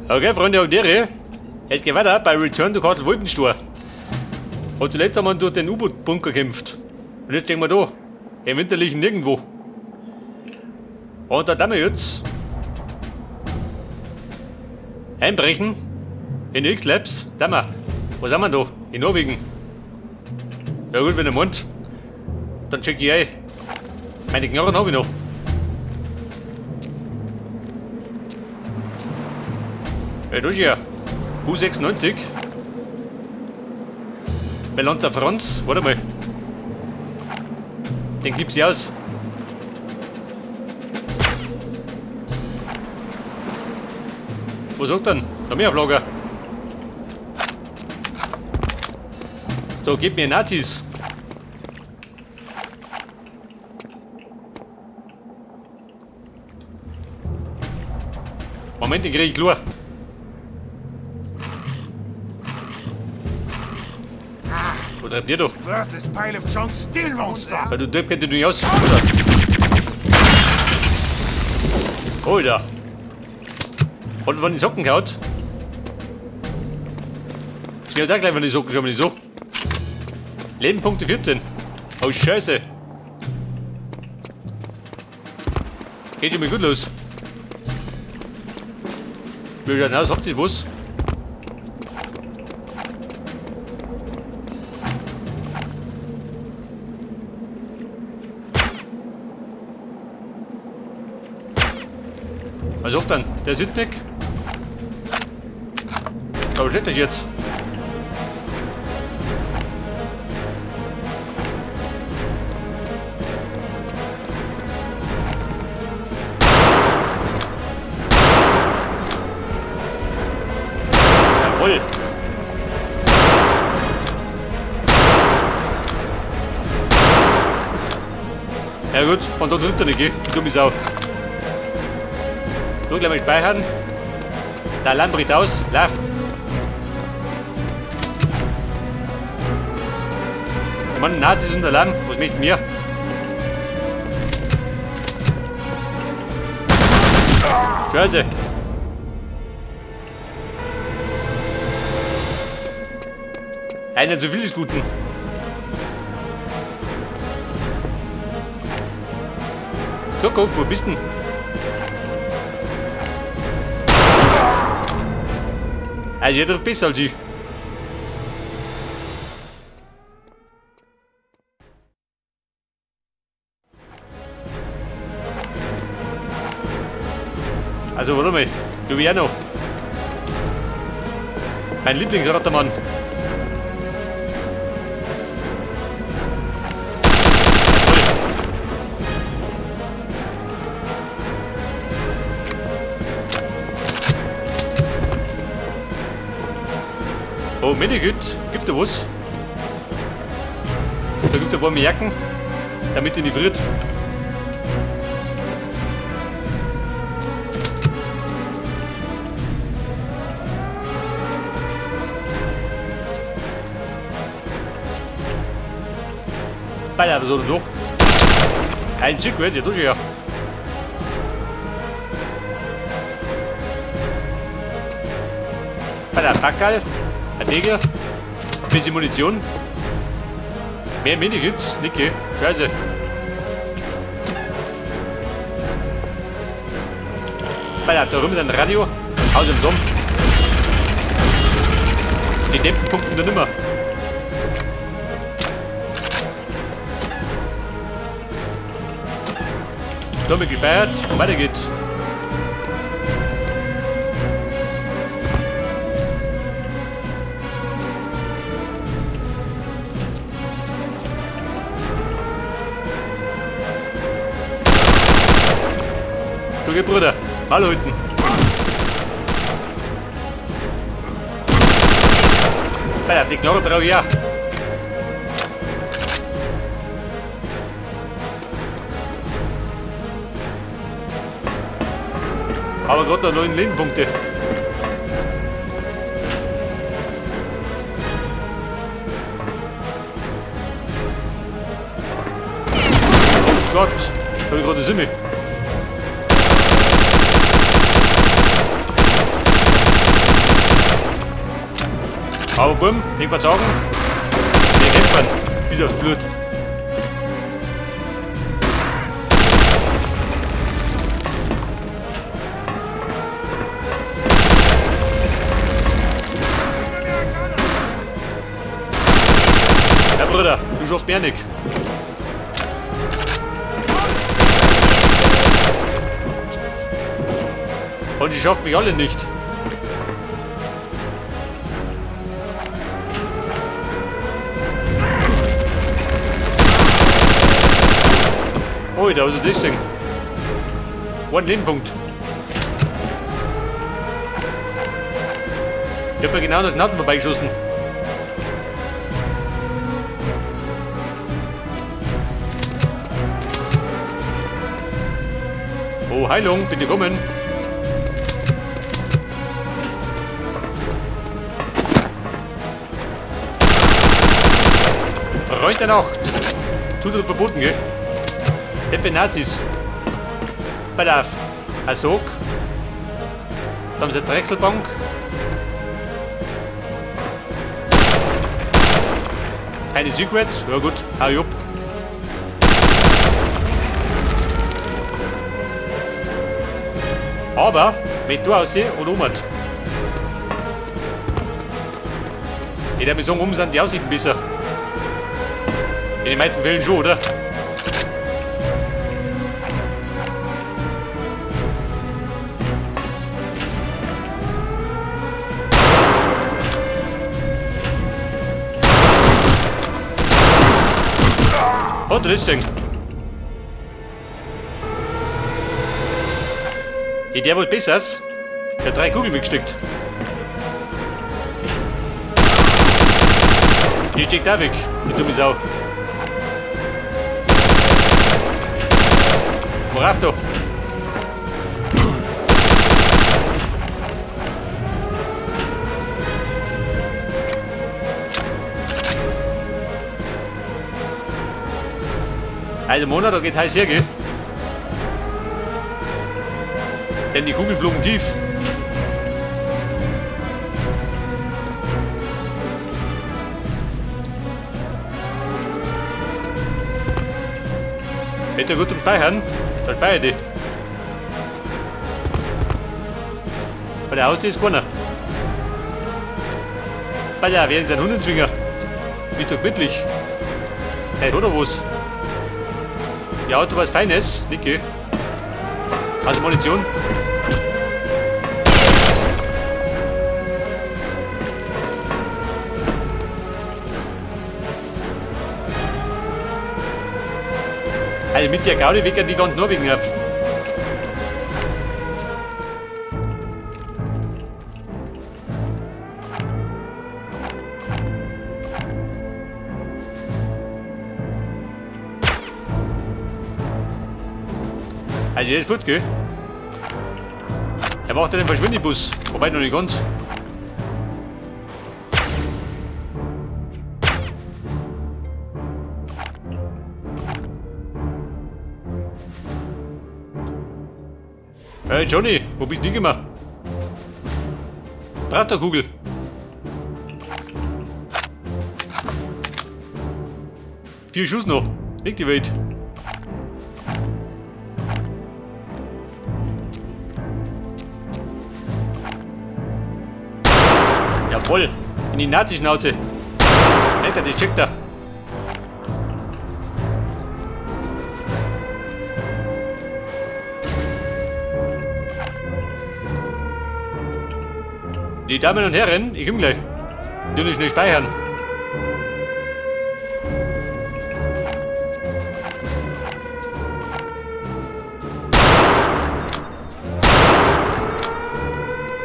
Okay, Freunde und Ehre, es geht weiter bei Return to Castle Wolfenstein. Und zuletzt haben wir durch den U-Boot-Bunker gekämpft. Und jetzt stehen wir da, im winterlichen Nirgendwo. Und da tun wir jetzt einbrechen in die X-Labs. Da wir. Was haben wir da? In Norwegen. Ja gut, wenn ihr meint, dann check ich ein. Meine Knarren habe ich noch. Ja, da ist ja. U96. Bei Lanzer Franz, warte mal. Den gibt's ja aus. Was sagt denn? Da mehr auf Lager. So, gebt mir Nazis. Moment, den krieg ich klar. Wo treibt ihr da? Worthless pile of junk still won't stop. Weil du Depp kennt dich nicht aus, oder? Alter. Hat von den Socken gehauen? Ja, da gleich von den Socken schon mal nicht so. Lebenpunkte 14. Oh, Scheiße. Geht schon mal gut los. Wie schaut denn aus? Habt ihr was? Was sagt dann? Der sitzt nicht. Aber steht das jetzt? Jawohl. Ja gut, von dort trifft er nicht, gell? Dumme Sau. So, gleich mal speichern. Der Alarm bricht aus. Lauf. Ich meine, Nazis und Alarm. Was möchten wir? Scheiße. Einer zu viel des Guten. So, guck, wo bist denn? Also, jeder besser als ich. Also, warte mal. Du bist auch noch. Mein Lieblingsrattermann. Oh, Medikit, gibt da was? Da gibt's ein paar Jacken, damit die nicht friert. Bayağı bir zorun yok. Ein Secret, ja, das ja. Bei der Packerl, ein Degel, ein bisschen Munition. Mehr Medikits, Nicke, scheiße. Bei der da rum ist ein Radio, aus dem Sumpf. Die Deppen funken da nimmer. Damit gespeichert und weiter geht's. Du geh, Bruder. Hallo hinten. Alter, die Knarre brauche ich auch. Aber gerade noch 9 Lebenpunkte. Oh Gott, hab ich gerade eine Simme. Aber bumm, ich was sagen, wir kämpfen bis aufs Blut. Ja, Bruder, du schaffst mehr nicht. Und die schafft mich alle nicht. Oh, da ist das Ding. One Lebenpunkt. Ich hab ja genau an der Knappen vorbeigeschossen. Oh, Heilung, bitte kommen. Freund der Nacht. Tut uns verboten, gell? Teppe Nazis. Pass auf. Ein Sog. Da haben sie eine Drechselbank. Keine Secrets? Ja gut, hau ich ab. Aber, wenn du aussehen oder umhat. Ich würde mir sagen, um sind die Aussichten besser. In den meisten Fällen schon, oder? Hat er das gesehen? Ich der was Besseres. Der hat 3 Kugeln mitgesteckt. Die steckt auch weg, die dumme Sau. Worauf da? Also Mona, da geht heiß her, gell? Denn die Kugeln flogen tief. Hätte gut zum Speichern, dann speichere die. Bei der Haustür ist keiner. Bei der werden sie einen Hundenzwinger. Ist doch gemütlich. Hey, oder was? Ja, Auto was Feines, Niki. Also Munition. Also mit der Gaudi weckern die ganz Norwegen auf. Also der ist fort, gell? Er macht ja den Verschwindebus. Wobei noch nicht ganz. Hey Johnny, wo bist du hingekommen? Praterkugel. 4 Schuss noch. Liegt die Welt. Jawohl, in die Nazi-Schnauze. Alter, das checkt er. Die Damen und Herren, ich komm gleich. Du nicht schnell speichern.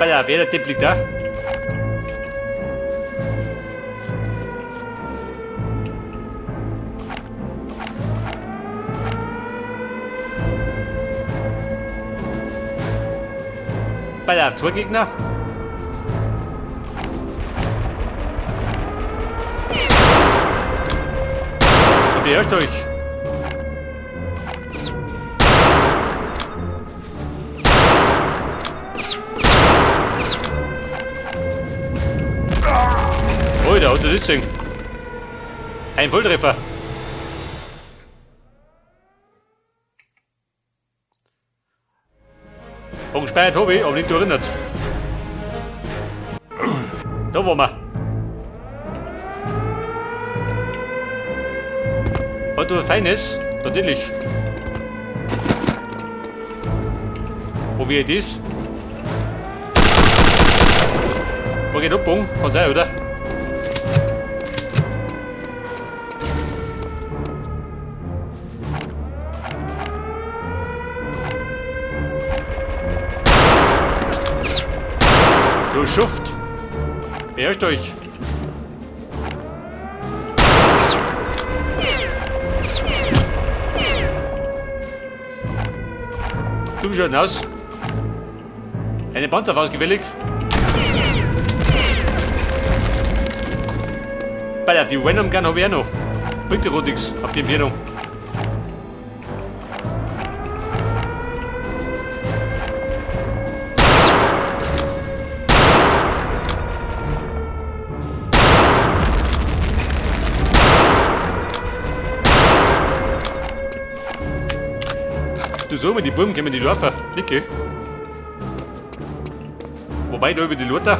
Alter, wer der Depp liegt da? Bei der Torgegner? Beherrscht euch! Hat du das gesehen? Ein Volltreffer. Und gespeichert habe ich, aber nicht erinnert. Da waren wir. Hat du was Feines? Natürlich. Wo wie das? Wo geht abbogen? Kann sein, oder? Du Schuft! Beherrscht euch! Du schaust aus. Eine Panzerfaust gefällig. Bei die Venom Gun habe ich auch noch. Bringt die rot auf die Empfehlung. Du so, mit die Buben können die Dörfer. Nicke. Wobei da über die Lothar.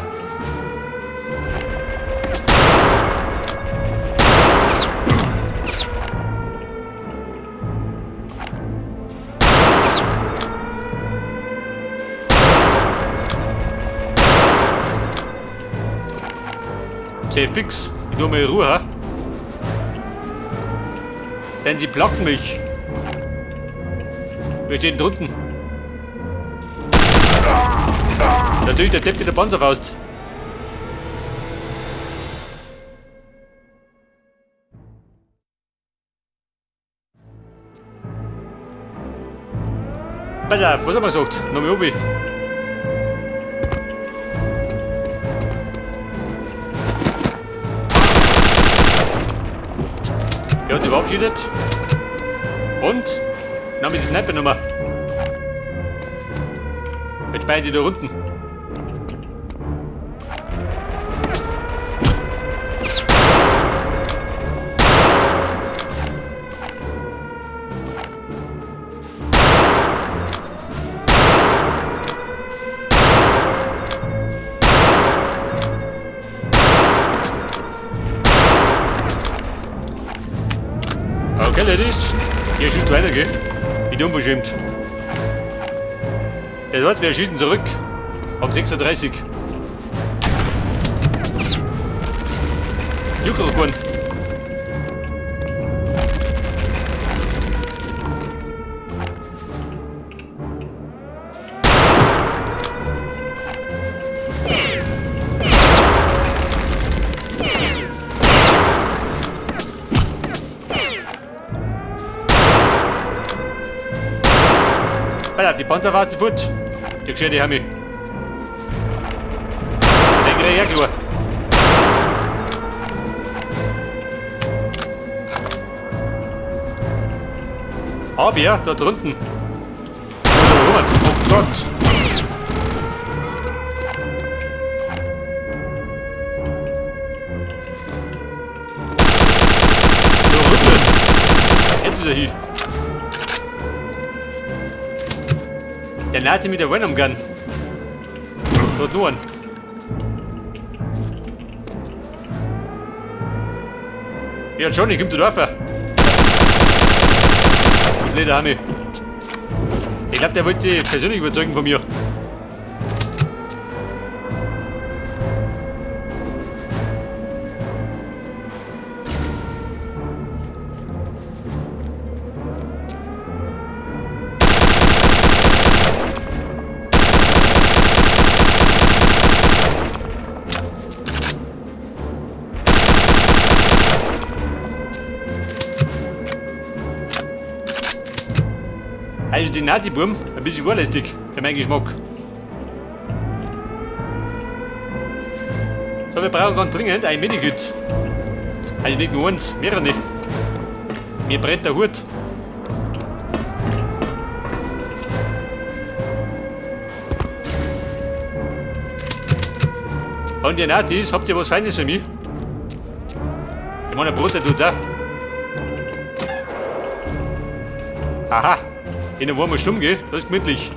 Sehr fix. Ich tue mir Ruhe. Ha? Denn sie blocken mich. Wir stehen drunten. Natürlich der Depp mit der Panzerfaust. Pass auf, was haben wir gesagt? Nochmal oben. Er hat sich verabschiedet. Und? Dann haben wir die Sniper-Nummer. Jetzt speichern die da unten. Okay, Ladies. Ihr schießt weiter, gell? Ich bin unverschämt. Das heißt, wir schießen zurück. Um 6:30 Uhr. Juckerkorn. Alter, die Panther war zu fort. Die gescheite Hami. Den krieg ich auch klar. Aber ja, da drunten. Oh, oh Gott. Da unten. Jetzt ist er hier. Der Nazi mit der Venom Gun. Dort nur einen. Ja, Johnny, komm du Dörfer. Du blöder Hami. Ich glaub, der wollte sich persönlich überzeugen von mir. Also die Nazi-Burm, ein bisschen vorlästig für meinen Geschmack. So, wir brauchen ganz dringend ein Medikit. Also nicht nur eins, mehrere. Mir brennt der Hut. Und ihr Nazis, habt ihr was Feines für mich? Meine, Bruder tut da. Aha, in der warmen Stumm, gell? Das ist gemütlich.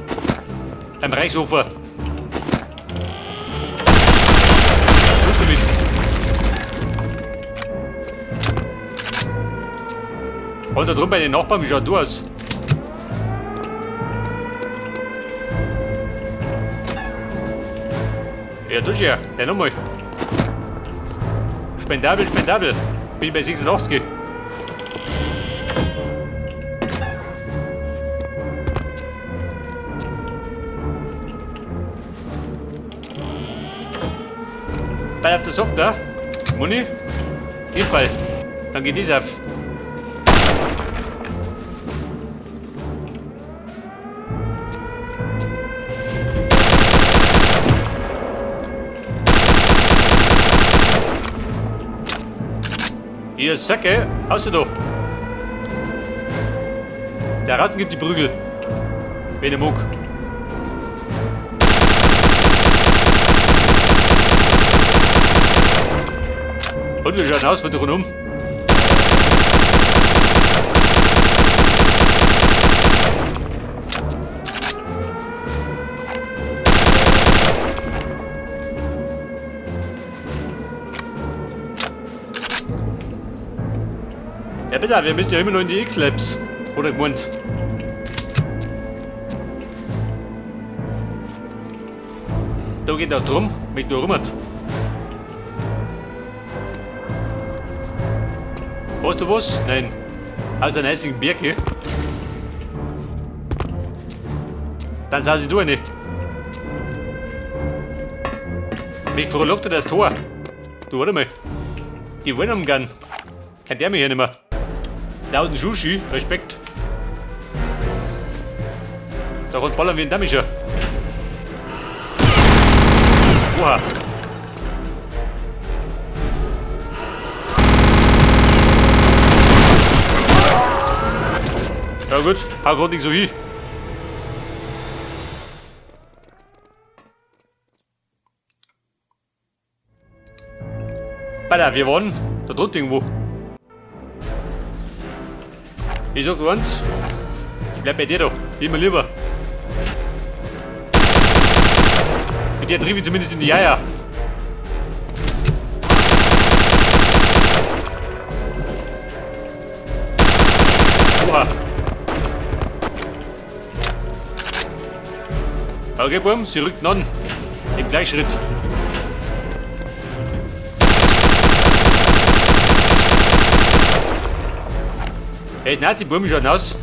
Beim Reichshofer. Gut damit. Und da drüben bei den Nachbarn, wie schaut du aus? Ja, du ja. Ja, nochmal. Spendabel, spendabel. Bin bei 86. Bei auf der Sock da. Muni. Jedenfalls. Dann geht dies auf. Ihr Säcke, hast du doch. Der Ratten gibt die Prügel. Wenn er mag. Und wir schauen aus von rundum. Ja bitte, wir müssen ja immer noch in die X-Labs. Oder gemeint. Da geht auch drum, mich da rummert. Weißt du was? Nein. Außer einen einzigen Berg hier. Dann sah sie du eine. Mich frohlockt das Tor. Du, warte mal. Die wollen umgehen. Kennt der mich hier nicht mehr. 1000 Sushi, Respekt. Da rund ballern wir in Damischer. Oha. Ja gut, hau grad nicht so hin. Alter, wir waren da drunten irgendwo. Ich sag eins, ich bleib bei dir da, immer lieber. Mit der triff ich zumindest in die Eier. Oha. Okay, Bumm, sie rückt an. Im Gleichschritt. Hey, nein, die Buben schauen aus.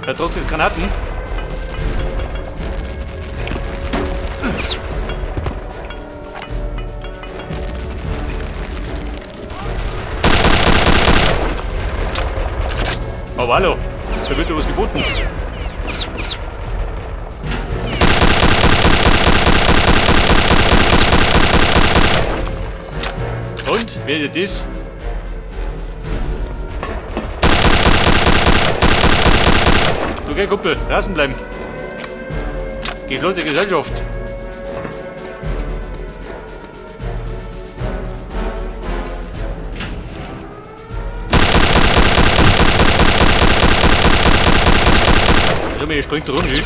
Er tragt jetzt Granaten. Aber hallo, da wird doch was geboten. Und, wer ist das? Du, gell, Kumpel, draußen bleiben. Geschlossene Gesellschaft. Also, mir springt rum, wie?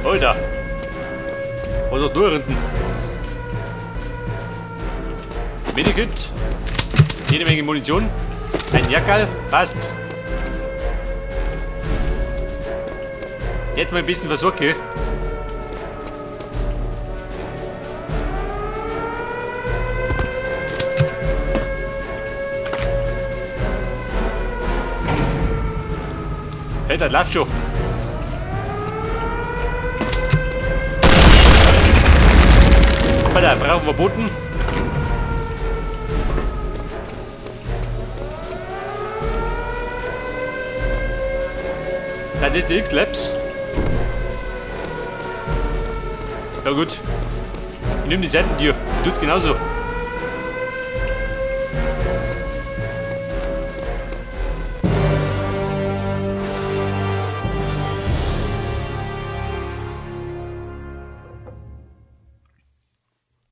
Alter! Was ist da hinten? Medikit. Jede Menge Munition. Ein Jackerl. Passt. Jetzt mal ein bisschen versorgt, gell? Hey, das läuft schon. Alter, brauchen wir Boten. Das ist die X-Labs. Ja gut. Ich nehme die Seiten dir. Tut genauso.